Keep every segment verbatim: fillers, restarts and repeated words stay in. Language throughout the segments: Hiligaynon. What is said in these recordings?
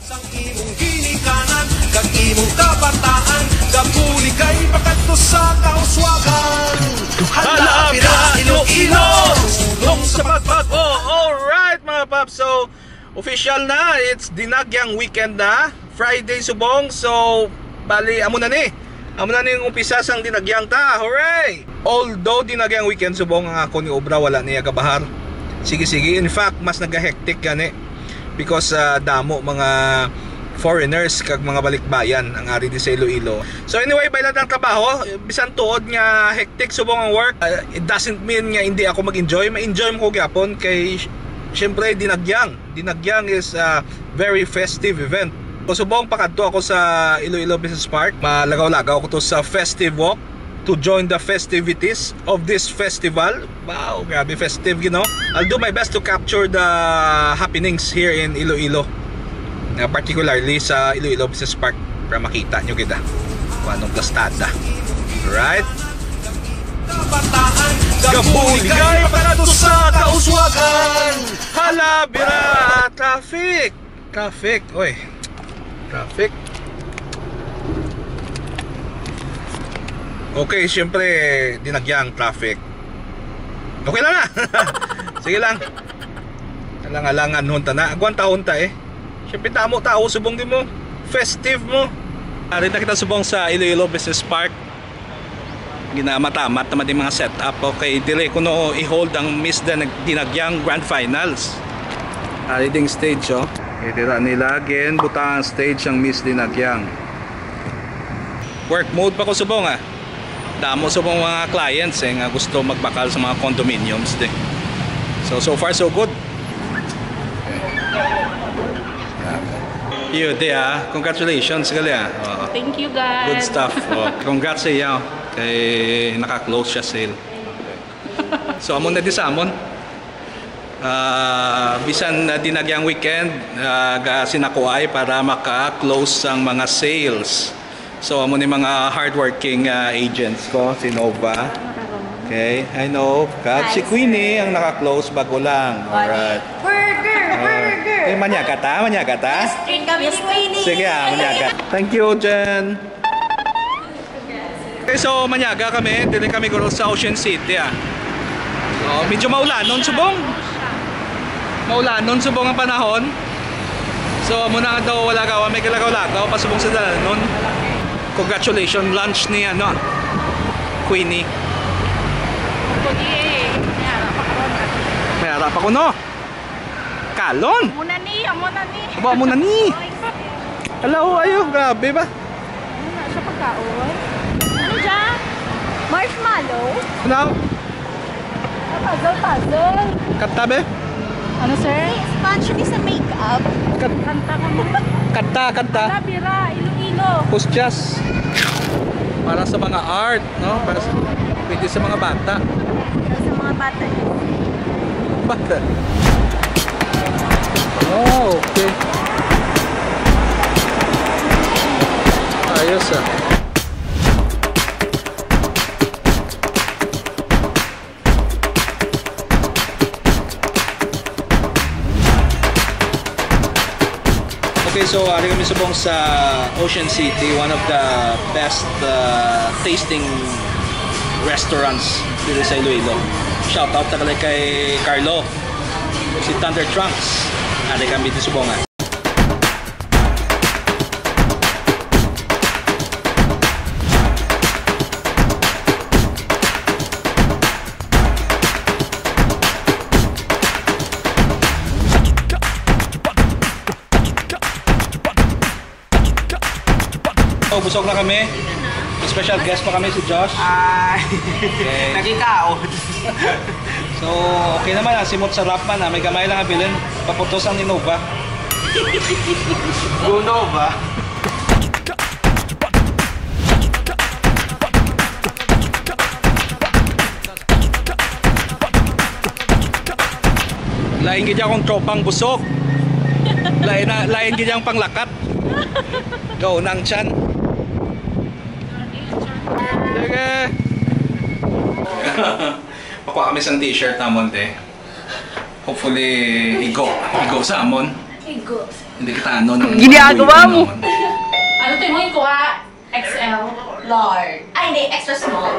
Sang imong ginikanan, kag imong kabataan, kabuligay pakadto sa kauswagan. Hala, Hala, pira, pira, Iloilo! Iloilo! Sulong sa pagbag-o! Alright, mga paps, so, official na, it's Dinagyang weekend na, Friday subong, so, bali, amo na ni. Amo na ning umpisa sang Dinagyang ta. Hooray! Although Dinagyang weekend subong ang akon nga obra, wala niya gabahar. Sige, sige. In fact, mas naga-hectic gani because, ah, damo mga foreigners kag mga balikbayan ang ari di sa Iloilo. So anyway, baylat ang trabaho. Bisan tuod nga hectic subong ang work, ah, it doesn't mean nga hindi ako mag-enjoy. Ma-enjoy mo ko gyapon kay, syempre, Dinagyang. Dinagyang is a very festive event. So, subong pakadto ako sa Iloilo Business Park. Malagaw-lagaw ko to sa festive walk to join the festivities of this festival. Wow, grabe festive, you know. I'll do my best to capture the happenings here in Iloilo. Na particularly sa Iloilo Business Park para makita nyo kita kung anong plastada. Right? Kabuligay pakadto sa kauswagan. Hala, bira, traffic. Traffic, oy. Traffic. Okay, siyempre, Dinagyang traffic. Okay lang na. Sige lang. Alang-alangan, hunta na. Agwan ta, hunta eh. Siyempre, tamo tao, subong di mo. Festive mo. Ari na kita subong sa Iloilo Business Park. Ginamatamat naman yung mga setup. Okay, dili kuno i-hold ang Miss Dinag-, Dinagyang Grand Finals. Ari ding stage, oh. Okay, dira nila again, butang ang stage ang Miss Dinagyang. Work mode pa ko subong, ah. Damo subong mga clients, eh, nga gusto magbakal sa mga condominiums, di. So, so far, so good. Yun, di, ah. Congratulations, gali, ah. Oo. Thank you, God. Good stuff. Oh. Congrats sa iya. Kay naka-close siya sale. So, amo na di sa amon. Ah, bisan na Dinagyang weekend, ah, ga sinakuay para maka-close ang mga sales. So, amo ni mga hardworking, ah, agents ko, si Nova. Okay, hi Nov. Kag Hi, si Queenie sir. Ang naka-close, bago lang. Alright. Burger! Alright. Burger! Eh, manyaga ta? Manyaga ta? Yes, treat kami ni Queenie. Sige, ah, manyaga. Thank you, Jen. Okay, so manyaga kami, dili kami guro sa Ocean City, ah. So, medyo maulanon subong. Maulanon subong ang panahon. So, amo na nga daw, wala ka, may kalagaw-lagaw pasubong sa dalanon. Congratulations, lunch ni, ano, Queenie. Kundi, eh, may ara pa ko. May ara pa ko, no? Kalon? Amo na ni, amo na ni. Aba, amo na ni. Oy. Hello, ayo, grabe ba? Ano na siya pagkaon? Ano dyan? Marshmallow? Ano? Ah, puzzle, puzzle. Kanta, be? Ano, sir? Si Sponge ni sa makeup. Kat- Kanta ko mo. Kanta, kanta. Ala, bira, Iloilo. Pustyas. Para sa mga art, no? Para sa, pwede sa mga bata. Para sa mga bata. Bata. Oh, okay. Ayos, ah. Okay, so ari kami subong sa Ocean City, one of the best, uh, tasting restaurants dito sa Iloilo. Shout out na kay Carlo, si Thunder Trunks. Ari kami dito subong, ah. Oh, busog na kami. Special guest pa kami, si Josh. Ay, okay. Naging kaon. So, okay naman, ah, simot sa rap man, ah. May gamay lang ang bilin. Paputos ang Innova. Gunova. Lain gid akong tropang busog. Lain na, lain gid ang panglakat. Go, nang chan. Sige. Pakuha kami sang t-shirt namon, te. Hopefully, igo. Igo sa amon. Igo. Hindi kita ano, nang Ginagawa mo. Ano to yung kuha? X L? Large. Ay, hindi. Extra small.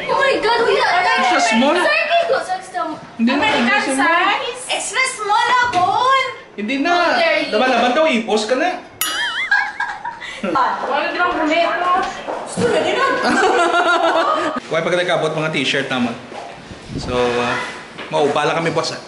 Oh my God, wala na. Extra small? Sir, can you go sa extra small? Hindi na, American hindi na. Size? Extra small ako. Hindi na. Oh, there you go. Laban-laban daw, ipos ka na. Wala din ang boleto. Gusto na din ang Wala pa ka nagkabot mga t-shirt naman. So, uh, maubala kami, boss, ah.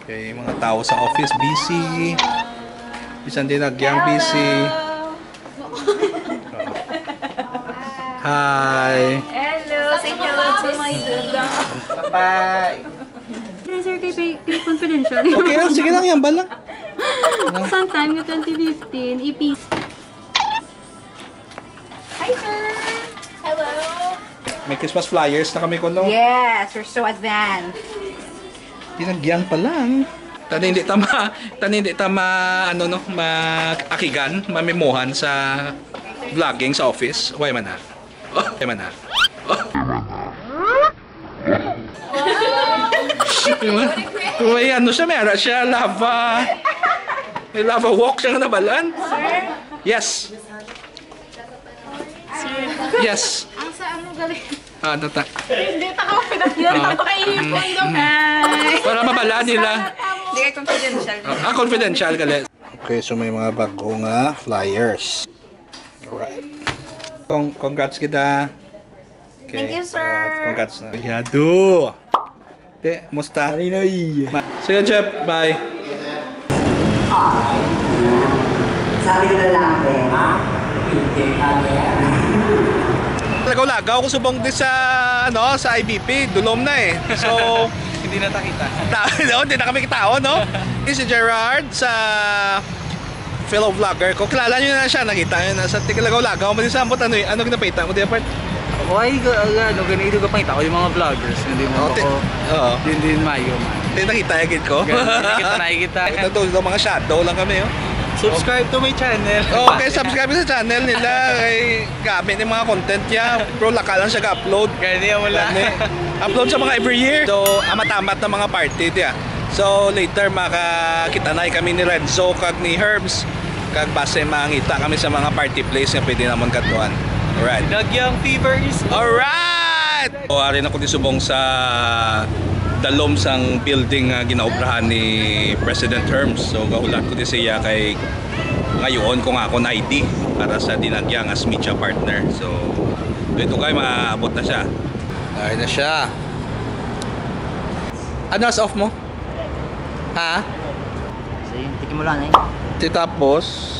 Okay, mga tao sa office, busy. Bisan din nagyang busy. Hi. Hello, say hello to my Bye-bye. Sir, kay, kay confidential. Okay lang, sige lang, yan, bala. Sometime nga twenty fifteen, E P. Hi, sir! Hello! May Christmas flyers na kami kuno. Yes, we're so advanced. Tinagyang pa lang. Tani hindi ta ma, tani hindi ta ma, ano no, maakigan, mamimuhan sa vlogging sa office. Why man ha? Why man ha? Kung may, kung may ano siya, may ara siya, lava. May lava walk siya nga nabalaan. Yes. Yes. Ang sa ano galing? Ah, tata. Hindi, ta ko pinagyan. Ah. Ako kay Ipon, Mm, no? Mm. Hi. Para mabalaan nila. Hindi kay confidential. Ah, ah, confidential gali. Okay, so may mga bago nga flyers. Alright. Cong-, congrats kita. Okay. Thank you, sir. Alright, congrats na. Yado. Te, musta? Marinoy. Ma-, sige, Jeff, bye. Sabi ng lalaki, ha? Lagaw-lagaw ko subong di sa, ano, sa I B P, dulom na eh. So, hindi na takita. Ta-, no, hindi na kami kitaon, no? Si Gerard sa fellow vlogger ko. Kilala niyo na siya, nakita niyo na sa Tigalagaw-lagaw. Mali sa ambot, ano, ano ginapita mo, di, part? Ako ay, ga-, ga-, ano, ganito ka pangita ko yung mga vloggers, hindi mo Oh, ti-, ako, oo. Din, din mayo, man. Di, nakita, agad ko. Ganun, nakita, nakikita. Ito, ito, mga shadow lang kami, oh. Subscribe to my channel. Oh, okay, subscribe sa channel nila. Kay gamit yung mga content niya. Pero laka lang siya ga-upload. Gani, wala. Gani. Upload sa mga every year. So, amat-amat na mga party, tiya. So, later, makakita na kami ni Renzo kag ni Herbs. Kag base mangita kami sa mga party place nga pwede namon kadtuan. Alright. Nagyang fever is Alright! O, ari na ko di subong sa dalom sang building nga ginaobrahan ni President Herms. So, gahulat ko di siya kay ngayon kung akon I D para sa Dinagyang as media partner. So, dito kay maabot na siya. Ari na siya. Ano as off mo? Ha? So, yun, tikim mo lang, eh. Ti tapos,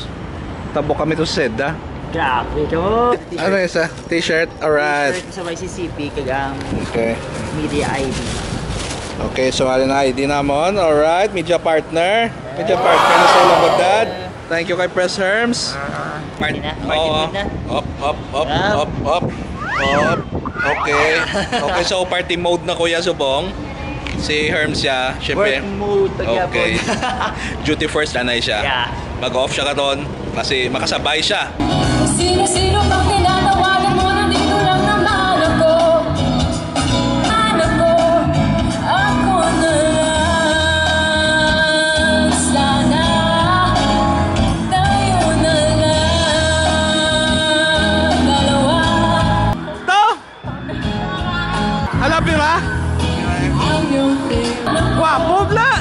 tabok kami to sa Seda. Grabe ka mo. Ano isa? T-shirt? Alright. T-shirt sa Y C C P, kag ang Okay. Media I D. Okay, so, alin ang I D namon? Alright, media partner. Media partner na sa ilang bagdad. Thank you kay Press Herms. Ah, Part-, hindi na. Party Oo. Mode na. Up, up, up, Ah. Up, up, up. Okay. Okay, so party mode na, Kuya Subong. Si Herms siya, syempre. Work mode, tagyapon. Okay. Duty first, anay siya. Yeah. Mag-off siya karon kasi makasabay siya. Sino-sino pang tinatawagan mo, nandito lang naman ako. Anak ko, ako na lang sana. Tayo na lang dalawa. To! Alam niyo ba? Gwapo, bla!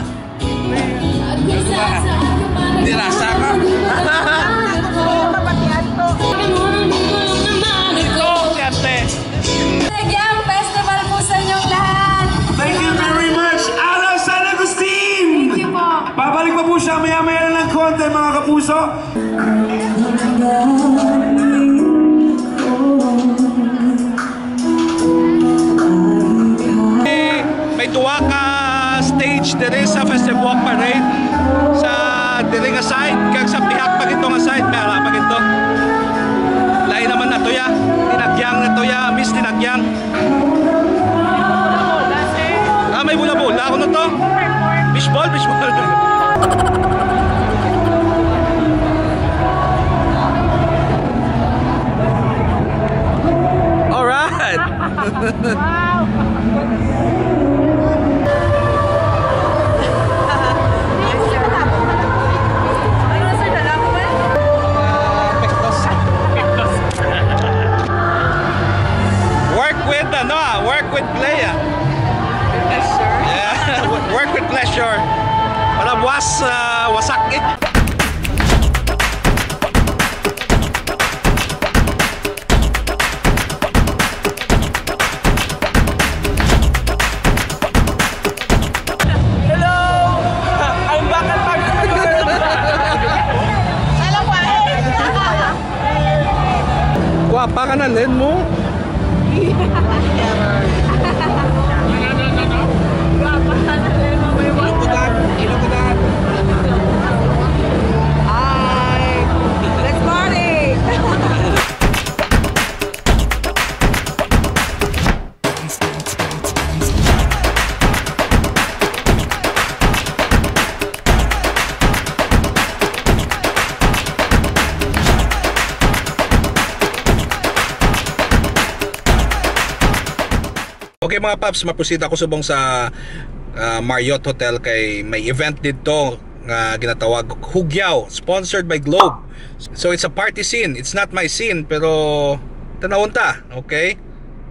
Dirasa ka. Ito, siyempre. Nagyang festival po sa inyong lahat. Thank you very much, Ara San Agustin! Thank you po. Babalik pa po siya maya-maya na ng konti, mga kapuso. May, may duha ka stage diri sa Festival Parade. Sa diri nga side, kag sa pihak pa gito nga side, may ara pa gito. Lain naman na to ya. Tinagyang na to ya, Miss Tinagyang. Ah, may bola-bola. Ano to? Fishball, fishball. Alright. Wow. As, ah, wasak eh. Hello! I'm back at Park. Hello, guys! Guwapa ka na, Len mo. Hi! Let's party! Okay, mga paps, ma-proceed ako subong sa, ah, Marriott Hotel kay may event didto nga ginatawag Hugyaw, sponsored by Globe. So it's a party scene. It's not my scene, pero tanawon ta, okay?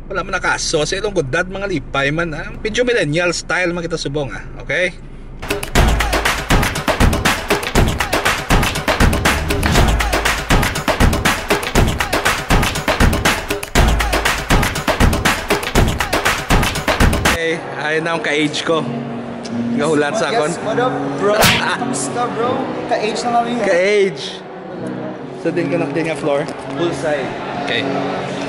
Wala man nakaso sa ilong gudad, mga lipay man, ha? Medyo millennial style man kita subong, ha? Okay? Okay, ayun na ang ka-age ko. Nga hulat sa akon. Yes, what up, bro? Kamusta, bro? Ka-age na kami, eh. Ka-age. So, din ka nakita nga floor? Poolside. Okay.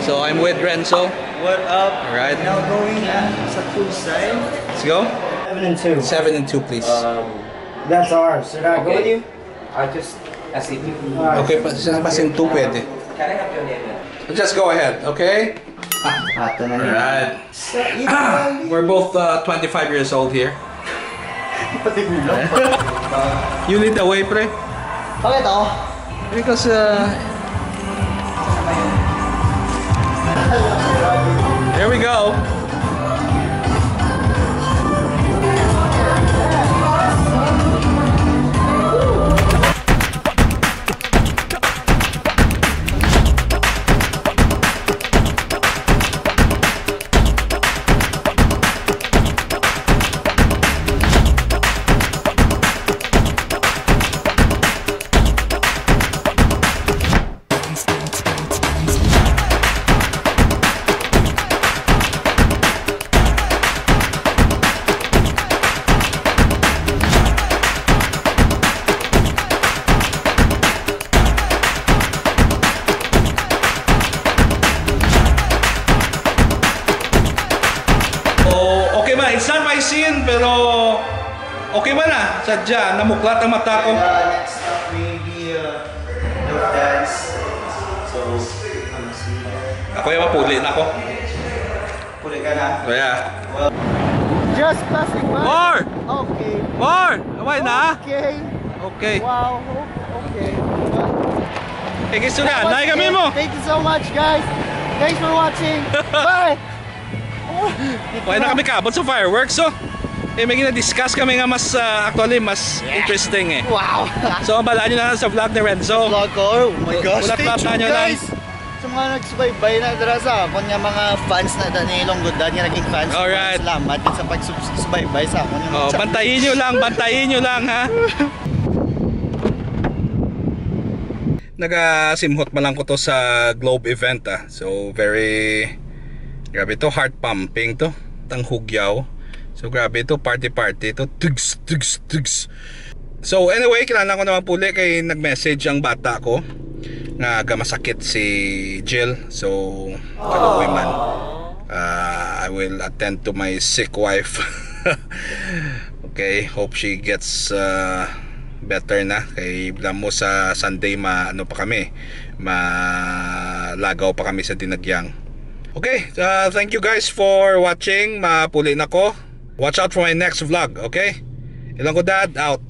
So, I'm with Renzo. What up? Alright. Now going sa poolside. Let's go. Seven and two. Seven and two, please. Um, that's ours. Should I go with you? I just, I see you. Alright. Okay, pa, sa pasin two pwede. Can I have your name? Just go ahead, okay? Ato na niya. Alright. Sa Italy. We're both, uh, twenty-five years old here. You lead the way, pre. Bakit ako? Because, uh, here we go. Oh, okay man. It's not my scene, pero okay man na. Sadya, namuklat ang mata ko. Uh, next up, maybe, uh, the dance. So, ano, si Ako yung mapuli na ko. Puli ka na? Oh, yeah. Just passing by. More! Okay. More! Away na? Okay. Okay. Wow. Okay. Thank you, Surya. Nay kami mo. Thank you so much, guys. Thanks for watching. Bye. Wala na kami kaabot sa fireworks, so. Eh, may gina-discuss kami nga mas, ah, actually, mas interesting eh. Wow. So, ang balaan nyo na sa vlog ni Renzo. Vlog ko. Oh my gosh. Ulat-ulat nyo lang. Sa mga nagsubaybay na dira sa akon nga mga fans na da ni Ilonggo Dad nga naging fans ko, salamat gid sa pagsubaybay sa akon nga mga channel. Bantayin nyo lang, bantayin nyo lang, ha? Nagasimhot man lang ko to sa Globe event, ah. So, very, grabe to, heart pumping to. Tang hugyaw. So, grabe to, party-party to. Tugs, tugs, tugs. So, anyway, kinahanglan ko naman puli kay nag-message ang bata ko nga gamasakit si Jill. So, kaluoy man. Uh, I will attend to my sick wife. Okay, hope she gets, uh, better na. Kay alam mo sa Sunday, ma-, ano pa kami, malagaw pa kami sa Dinagyang. Okay, uh, thank you guys for watching. Mapuli na ko. Watch out for my next vlog, okay? Ilonggo Dad, out.